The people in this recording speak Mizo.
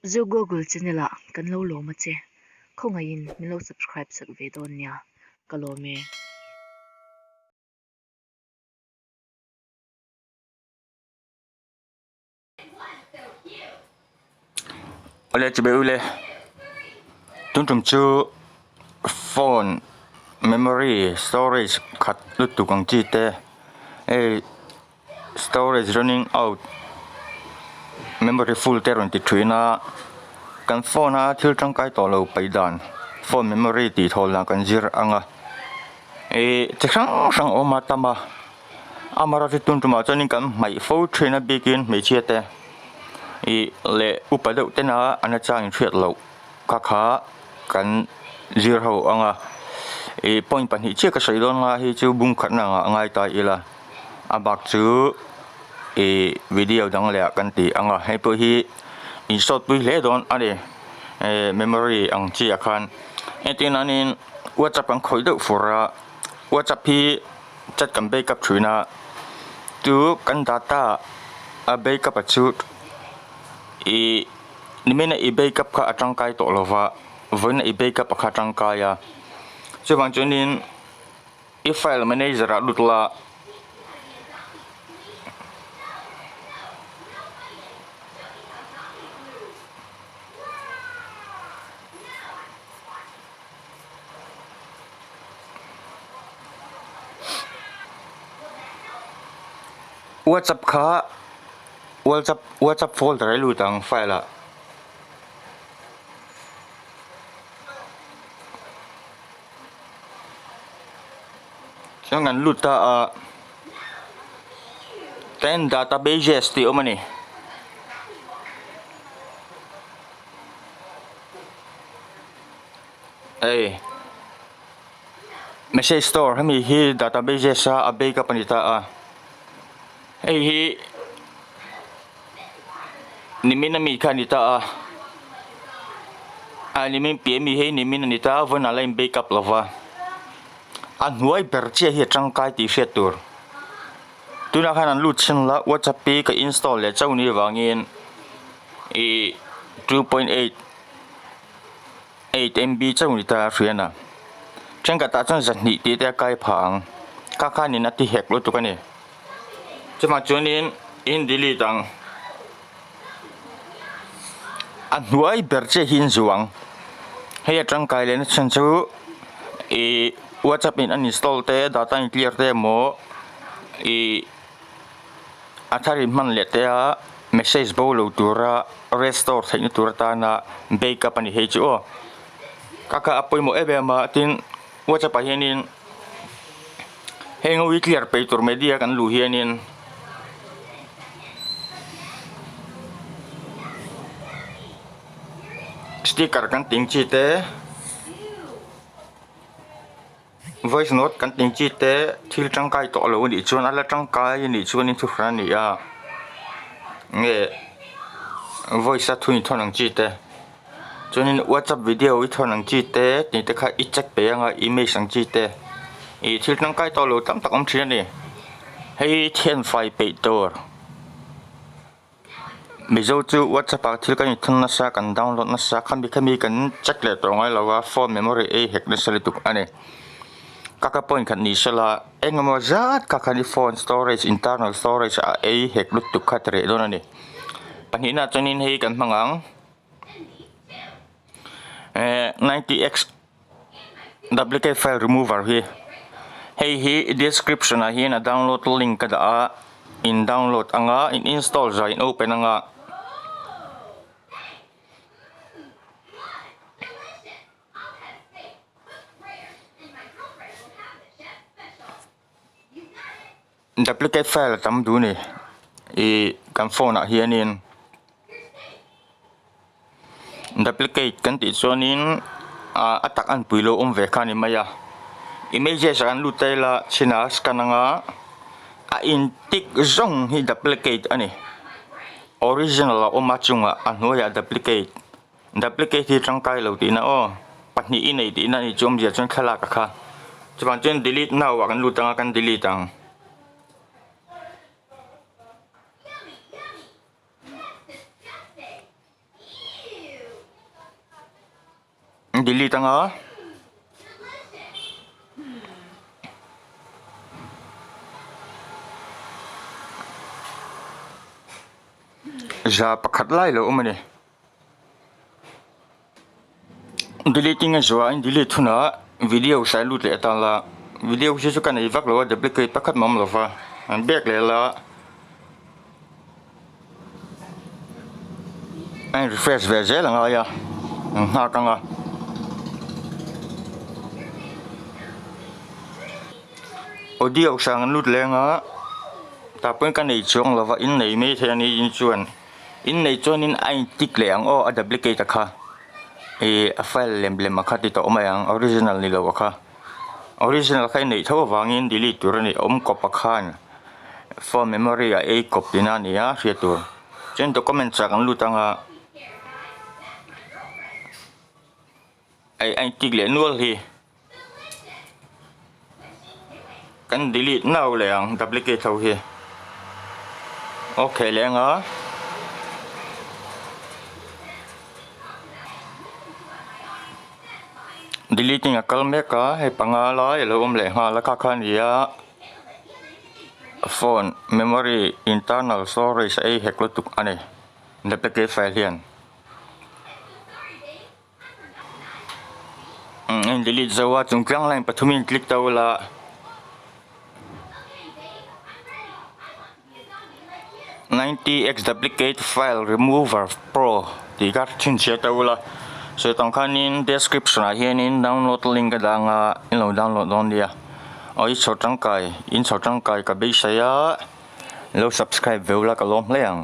Zo Google channel ah kan lo lawm a che, khawngaihin min lo subscribe sak ve dawn nia, ka lawm e. Awle chibai ule, tun tum chu phone memory storage khat lutuk ang chi te hei storage running out memory full te rawn ti thin a kan phone a thil tangkai tawh lo paih dan phone memory tih thawl dan kan zir ang a ih chi hrang hrang a awm a tam a amaherawhchu tun tumah chuanin kan hmaih fo thin a bikin hmeichhia te ih leh upa deuh tena an atang inhriat loh kha kha kan zir ho ang a ih point pahnih chiah ka sawi dawn a hei chu bung khatna angah ngai ta ila. A bak chu ih video dang leh ah kan ti ang a hei pawh hi in sawt pui hle dawn a ni eh memory ang chi ah khan entir nan in whatsapp kan khawih deuh fur a whatsapp hi chat kan backup thin a chu kan data a backup a chu ih nimin a i backup kha a tangkai tawh lo va vawiin a i backup a kha a tangkai a chuvang chuanin. I file manager ah lut la. WhatsApp kha WhatsApp WhatsApp folder ah i lut ang file ah. Chuan kan lut ta a ten databases tih a awm a ni. Hei message store hemi hi databases a a backup a ni ta a hei hi Nimin ami kha a ni ta a, a nimin piah ami hi nimin a ni ta a vawiin ah la in bake up lo va, a hnuai ber chiah hi a tangkai tih hriat tur. Tunah khan an lut chhin la whatsapp hi ka install leh chauh ni avangin ih 2.8 8 MB chauh ni ta a hria na. Thenkhatah chuan zahnih tih te a kai phah ang, kha khanin a ti hek lutuk a ni. Chuvang chuanin in delete ang. A hnuai ber chiah hi in zuang. Hei a tangkai lehna chhan chu ih whatsapp in uninstall te data in clear te emaw ih a thar in hman leh te a message bo lo tura restore theihna tur atana backup a ni hei chu aw. Ka kha a pawimawh em em a tin whatsapp ah hianin. Heng ho hi clear peih tur media kan luh hianin sticker kan ting chi te voice note kan ting chi te thil tangkai tawh lo anih chuan a la tangkai anih chuanin thu hran a ni a nge voice a thu inthawn ang chi te. Chuanin whatsapp video i thawn ang chi te tih te kha i check peih anga image ang chi te ih thil tangkai tawh lo tam tak awm thin a ni hei thianfai peih tur mizo chu whatsapp ah thil kan inthawn nasa kan download nasa khami khami kan check leh tawh ngai lo a phone memory ei hek nasa lutuk a ni ka ka point khat ni sela engemaw zat kha khan i phone storage internal storage ah ei hek lutuk kha ti reh dawn a ni pahnihna chuanin hei kan hmang ang. Eh 90x duplicate file remover hi hei hi description ah hian a download link ka dah a in download anga in install zah in open anga. Duplicate file a tam duh a ni ih kan phone ah hianin duplicate kan tih chuanin ah a tak a nupui lo awm ve kha a ni mai a images ah kan lut ta ila chhinah a scan anga a in tik zawng hi duplicate a ni original a awm a chungah a hnuaiah duplicate duplicate hi tangkai lo tihna aw pahnih i nei tihna a nih chu awmzia chuan thlalak a kha chuvang chuan delete now ah kan lut ang a kan delete ang. Delete anga. Za pakhat lai lo awm a ni. Deleting a zuah a in delete hunah video sai lut leh atan la video hi chu ka nei vak lo a duplicate pakhat mah a awm lo va an back leh la a in refresh ve zel a ngai a an nghak ang a. Audio hrang an lut leng a tah pawhin ka nei chuang lo va in nei mai thei a ni in chuan. Innei chuanin a in tick leh ang aw a duplicate a kha ih a file lem lem a kha ti tawh mai ang original ni lo a kha original kha i neih tho avangin delete tur a ni awm kawp a khan phone memory ah ei kawp tihna a ni a hriat tur chuan documents ah kan lut ang a a in tick leh nual hi. Kan delete nau leh ang duplicate ho hi. Okay leh anga. Deleting a kal mek a hei panga lai a lo awm leh nghal a kha kha a ni a phone memory internal storage a ei hek lutuk a ni duplicate file hian. Umm delete zo a chung tlang line pathumin click ta ula 90x duplicate file remover pro tih kha chhinchhiah ta ula sawi tang khanin description ah hianin download link a dang a in lo download dawn nia aw i chho tangkai in chho tangkai ka beisei a lo subscribe ve ula ka lawm hle ang.